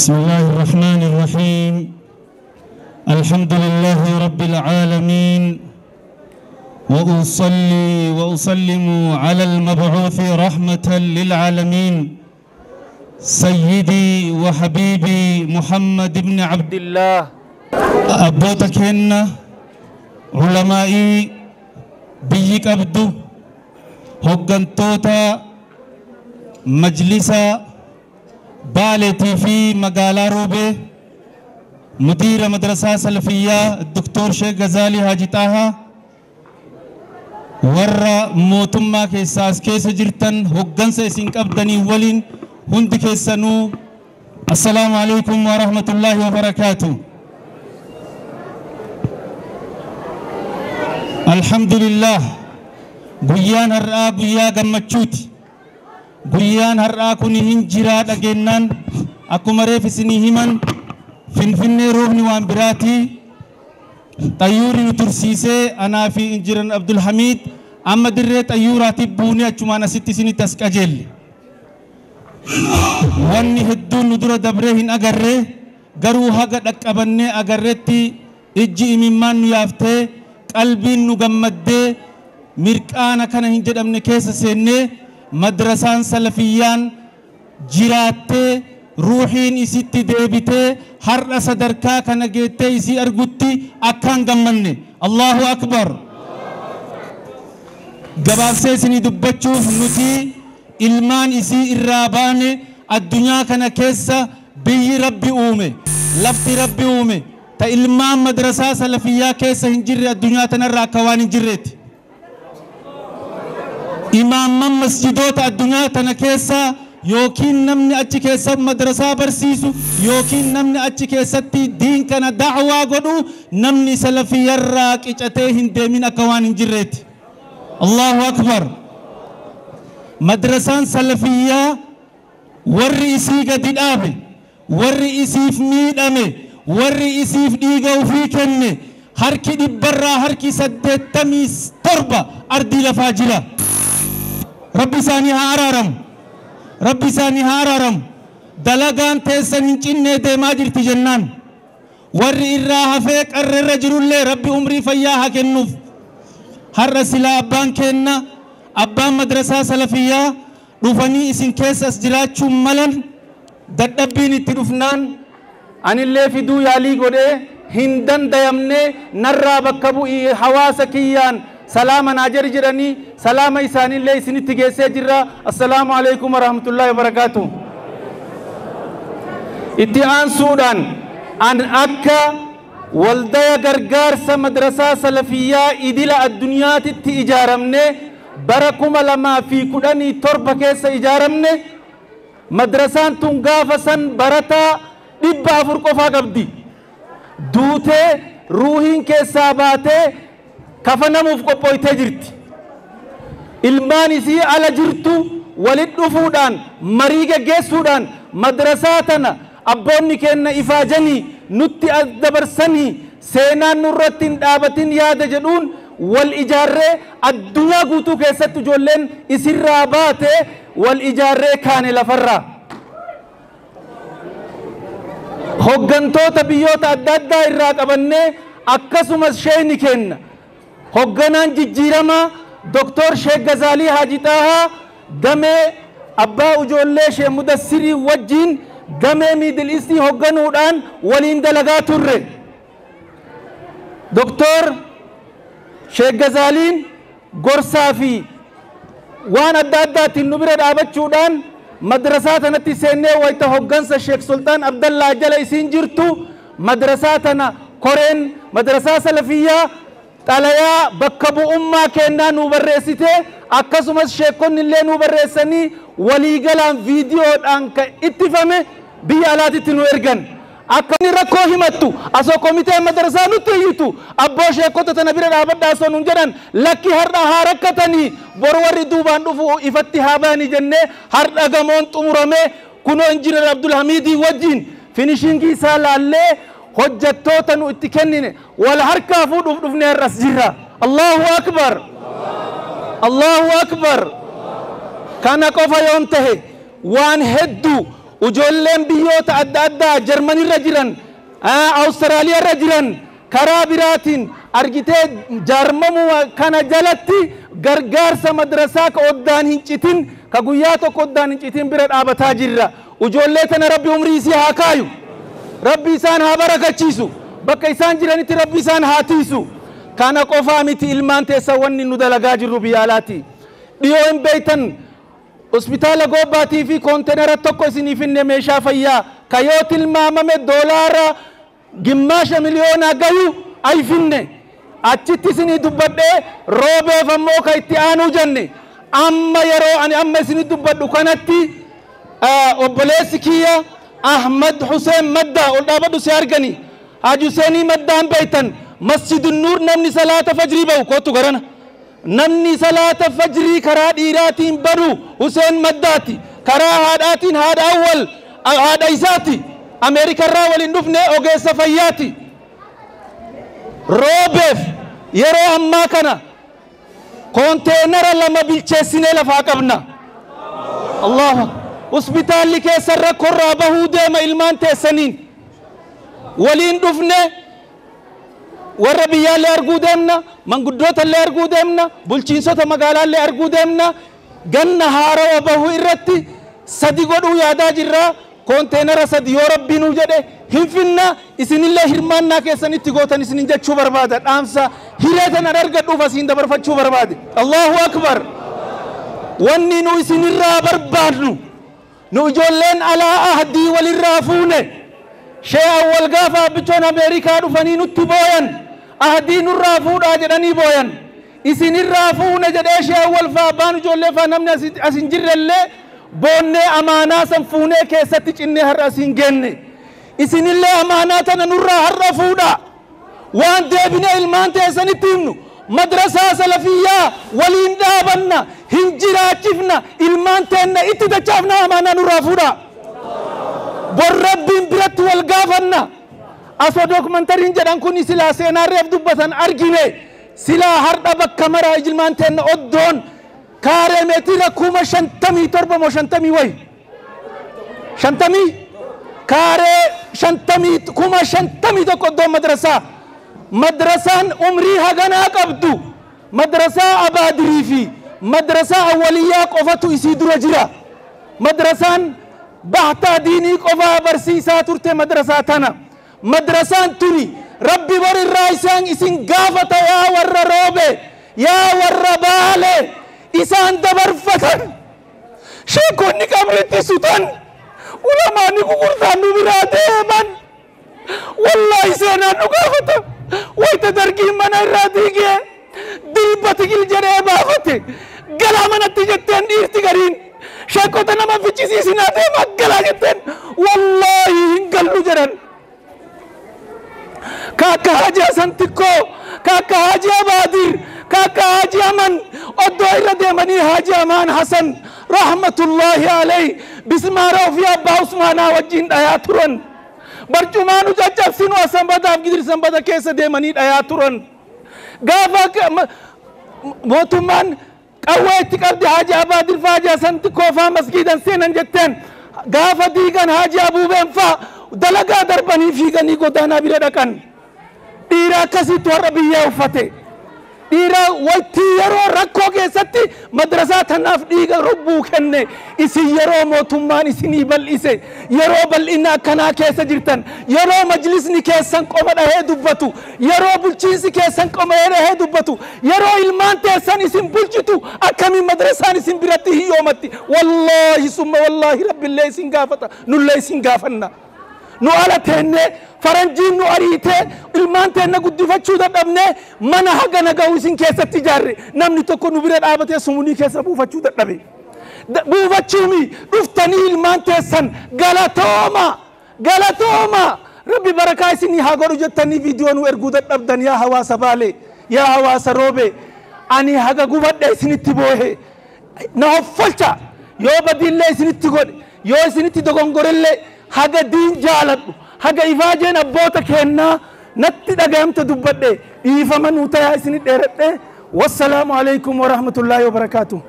بسم الله الرحمن الرحيم. الحمد لله رب العالمين، وأصلي وأسلم على المبعوث رحمة للعالمين سيدي وحبيبي محمد بن عبد الله. أبوتكن علمائي بيك أبدو هقنتوتا مجلس بالتي في مقالة روبي مدير مدرسة سلفية الدكتور شيخ غزالي حاجي طه ورا موتما كيساس كيس جرتن هقنس إسين قبدني ولين هند كيسنو. السلام عليكم ورحمة الله وبركاته. الحمد لله. guyyaan har'aa guyyaa gammachuuti. Guyyaan har'aa kun hin jiraa dhageenyaan akkuma reef isinii himan Finfinnee roobni waan biraati. Xayyuurri nu tursiisee anaa fi injiran Abdulhamiid amma dirree xayyuuraatiif buunee achumaan asitti isinitti as qajeelle. Wanni hedduun nu dura dabree hin agarree garuu haga dhaqqabannee agarreetti ijji imimmaan nu yaaftee qalbiin nu gammaddee mirqaana kana hin jedhamne keessa seennee madrasaan salafiyyaan jiraattee ruuxiin isitti deebitee har'a sadarkaa kana geettee isii argutti akkaan gammanne. Allahu akbar. Gabaabsee isinii dubbachuuf nuti ilmaan isii irraa baane addunyaa kana keessa biyyi rabbi uume lafti rabbi uume ta ilmaan madrasaa salafiyyaa keessa hin jirre addunyaa tanarraa akka waan hin jirreeti. Imaamman masjidoota addunyaa tana keessa yookiin namni achi keessa madrasaa barsiisu yookiin namni achi keessatti diin kana da'waa godhu namni salafiyyarraa qicatee hin deemin akka waan hin jirreeti. Allahu akbar. Madrasaan salafiyyaa warri isii gadi dhaabe, warri isiif miidhame, warri isiif dhiiga ofii kenne harki dhibbarraa harki 87 ardii lafaa jira. Rabbi isaanii haa araaramu. Rabbi isaanii haa araaramu. Dalagaan teessan hin cinnee deemaa jirti jennaan. Warri irraa hafee qarreerra jirullee Rabbi umrii fayyaa haa kennuuf. Har'a silaa abbaan kenna abbaan madrasaa salafiyyaa dhufanii isin keessas jiraachuun malan dadhabbiin itti dhufnaan anillee fiduu yaalii godhee hin dandayamne narraa bakka bu'ii hawaasa kiyyaan salaama naa jedhi jedhanii salaama isaaniillee isinitti geessee jirra. Assalaamu alaikum warahmatullaahi wabarakaatuh. Itti aansuudhaan an akka waldaya gargaarsa madrasaa salafiyyaa idila addunyaatitti ijaaramne bara 2017 keessa ijaaramne. Madrasaan tun gaafa san barataa 400 qofaa qabdi. Duutee ruuhiin keessaa baatee kafanamuuf qophooytee jirti. Ilmaan isii ala jirtu walit dhufuudhaan marii geggeessuudhaan madrasaa tana abboonni kenna ifaajanii nutti as dabarsanii seenaan nurratti hin dhaabatin yaada jedhuun wal ijaarree addunyaa guutuu keessatti ijoolleen isirraa baate wal ijaarree kaane lafarraa. Hoggantoota biyyoota adda addaa irraa qabannee akkasumas sheeyni kenna. Hogganaan jijjiiramaa Doktor Sheekh Gazaalii Haaji Xaahaa damee abbaa ijoollee Sheekh Mudassirii wajjin damee Miidil Istii hogganuudhaan waliin dalagaa turre. Doktor Sheekh Gazaaliin gorsaa fi waan adda addaatiin nu bira dhaabachuudhaan madrasaa tanatti seennee wayita hoggansa Sheekh Sultaan Abdallaa jala isiin jirtu madrasaa tana koreen madrasaa salafiyyaa xalayaa bakka bu'ummaa kennaa nu barreessite akkasumas sheekonni illee nu barreessanii waliigalaan viidiyoodhaan kan ittifame biyya alaatitti nu ergan. Akka inni rakkoo himattu asoo komitee madrasaa nutti iyyitu abboo sheekota tana bira dhaabadhaa osoo nuun jedhan lakki har'a haa rakkatanii boru warri duubaan dhufu ifatti haa bayanii jennee har'a gamoon xumuramee kunoo injiinar Abdulhamiidii wajjin finishingii isaa laallee hojjettoota nu itti kennine wal harkaa fuudhuuf dhufnee har'as jirra. Allahu akbar. Allahu akbar. Kana qofa yoon tahe waan hedduu Ujoolleen biyyoota adda addaa Jarmanirra jiran, Awustiraaliyaarra jiran karaa biraatiin argitee jaarmamuu kana jalatti gargaarsa madrasaa ka oddaan hin citin, ka guyyaa tokko oddaan hin citin bira dhaabataa jirra. Ujoollee tana Rabbi umrii isii haa kaayu. Rabbi isaan haa barakachiisu. Bakka isaan jiranitti Rabbi isaan haa tiisu. Kana qofaa miti ilmaan teessa wanni nu dalagaa jirru biyya alaati. Dhiyoo hin beeytan hospitaala Goobbaatii fi koontenara tokko isinii finne meeshaa fayyaa ka yoo tilmaamame doolaara gimmaasha miliyoonaa gayu ay finne. Achitti isinii dubbadhee Roobeef ammoo ka itti aanuu jenne. Amma yeroo ani amma isinii dubbadhu kanatti obboleessi kiyya Ahmad Hussein Madda ol dhaabadhu si argani. Haji Huseenii Maddaan beeytan Masjidun Nuur namni salaata fajrii ba'u kootu garana. Namni salaata fajrii karaa dhiiraatiin badu Hussein Maddaati. Karaa haadhaatiin haadha awwal haadha isaati. Ameerikarraa waliin dhufne ogeessa fayyaati. Roobeef yeroo ammaa kana koonteenara 2 bilcheessinee lafaa qabna. Allahu hospitaalli keessan rakkoorraa bahuu deema ilmaan teessaniin. Waliin dhufne warra biyyaallee arguu deemna, manguddootallee arguu deemna, bulchiinsota magaalaallee arguu deemna. Ganna haarawa bahuu irratti 3 godhuu yaadaa jirra. Koonteenara 3 yoo Rabbi nuu jedhe hin finna. Isinillee hirmaannaa keessanitti gootan isinin jechuu barbaada. Dhaamsa hiree tanan argadhuuf asiin dabarfachuu barbaade. Allahu akbar. Wanni nu isinirraa barbaadnu nu ijoolleen alaa ahdii walirraa fuune. Shee awwal gaafa abbichoon Ameerikaa dhufanii nutti booyan, ahdii nurraa fuudhaa jedhanii booyan. Isinirraa fuune jedhee shee awwal faa abbaan ijoollee faa namni as hin jirrellee boonnee amaanaa san fuunee keessatti cinnee har'a as hin geenne. Isinillee amaanaa tana nurraa har'a fuudhaa. Waan deebinee ilmaan teessanitti himnu madrasaa salafiyyaa waliin dhaabanna, hin jiraachifna, ilmaan teenna itti dachaafna amaanaa nurraa fuudhaa. Bor Rabbiin biratti wal gaafanna. Asoo dookumentariin jedhan kun silaa seenaa reef dubbatan argine. Silaa har'a bakka maraa ilmaan teenna oddoon kaaree meetira 57,000 moo 50 wayi. 50 kaaree 51,000 oddoon madrasaa. Madrasaan umrii haganaa qabdu madrasaa Abaadirii fi madrasaa Awwaliyyaa qofatu isii dura jira. Madrasaan bahtaa diinii qofaa barsiisaa turte madrasaa tana. Madrasaan tuni Rabbi bor irraa isaan isin gaafata yaa warra Roobe, yaa warra Baale isaan dabarfatan. Sheekonni qabritti sutan, ulamaanni gugurdaan nu biraa deeman. Wallaahi seenaan nu gaafata. Wayita dargiin mana irraa diigee dilba tigil jedhee baafate. Galaa manatti jetteen dhiirti gariin. Sheekota nama fichisiisinaa deemaa galaa jetteen wallaahi hin gallu jedhan. Kaakka Haji Hasan Tikkoo, kaakka Haji Abaadir, kaakka Haji Aman oddoo irra deemanii Haji Amaan Hasan rahmatullaahi alayhi bismaara ofii abbaa Usmaanaa wajjin dhayaa turan. Barcumaa nu caccabsinu Sanbataaf Gidir Sanbata keessa deemanii dhayaa turan. Gaafa mootummaan qawwee itti qabdi Haji Abaadir faa Haji Hasan Tikkoo faa masgiidan seenan jetteen gaafa diigan Haji Abuubeen faa dalagaa darbanii fiiganii godaanaa bira dhaqan. Dhiira akkasitti warra biyyaa uffate. Dhiira waytii yeroo rakkoo keessatti madrasaa tanaaf dhiiga rubbuu kenne. Isin yeroo mootummaan isinii bal'ise, yeroo bal'ina akkanaa keessa jirtan, yeroo majlisni keessan qoma dhahee dubbatu, yeroo bulchiinsi keessan qoma dhahee dubbatu, yeroo ilmaan teessan isin bulchitu akkamiin madrasaan isin biratti hiyyoomatti? Wallaahi summa wallaahi Rabbillee isin gaafata, nullee isin gaafanna. Nu ala teennee faranjiin nu ariitee ilmaan teenna guddifachuu dadhabnee mana haga naga'u isin keessatti ijaarre. Namni tokko nu bira dhaabatee sumunii keessa buufachuu dadhabe. Buufachuumi dhuftanii ilmaan teessan galatooma galatooma Rabbi barakaa isinii haa godhu jettanii viidiyoo nu erguu dadhabdan. Yaa hawaasa Baalee, yaa hawaasa Roobe, ani haga gubadhe isinitti boohe na hoffolcha. Yoo badiillee isinitti godhe, yoo isinitti dogongorellee haga diin jaaladhu, haga ifaajeen abboota kennaa natti dhagayamte dubbadhe dhiifama nuu tayaa isinit dheeradhe. Wassalaamu alaikum warahmatullaahi wabarakaatuh.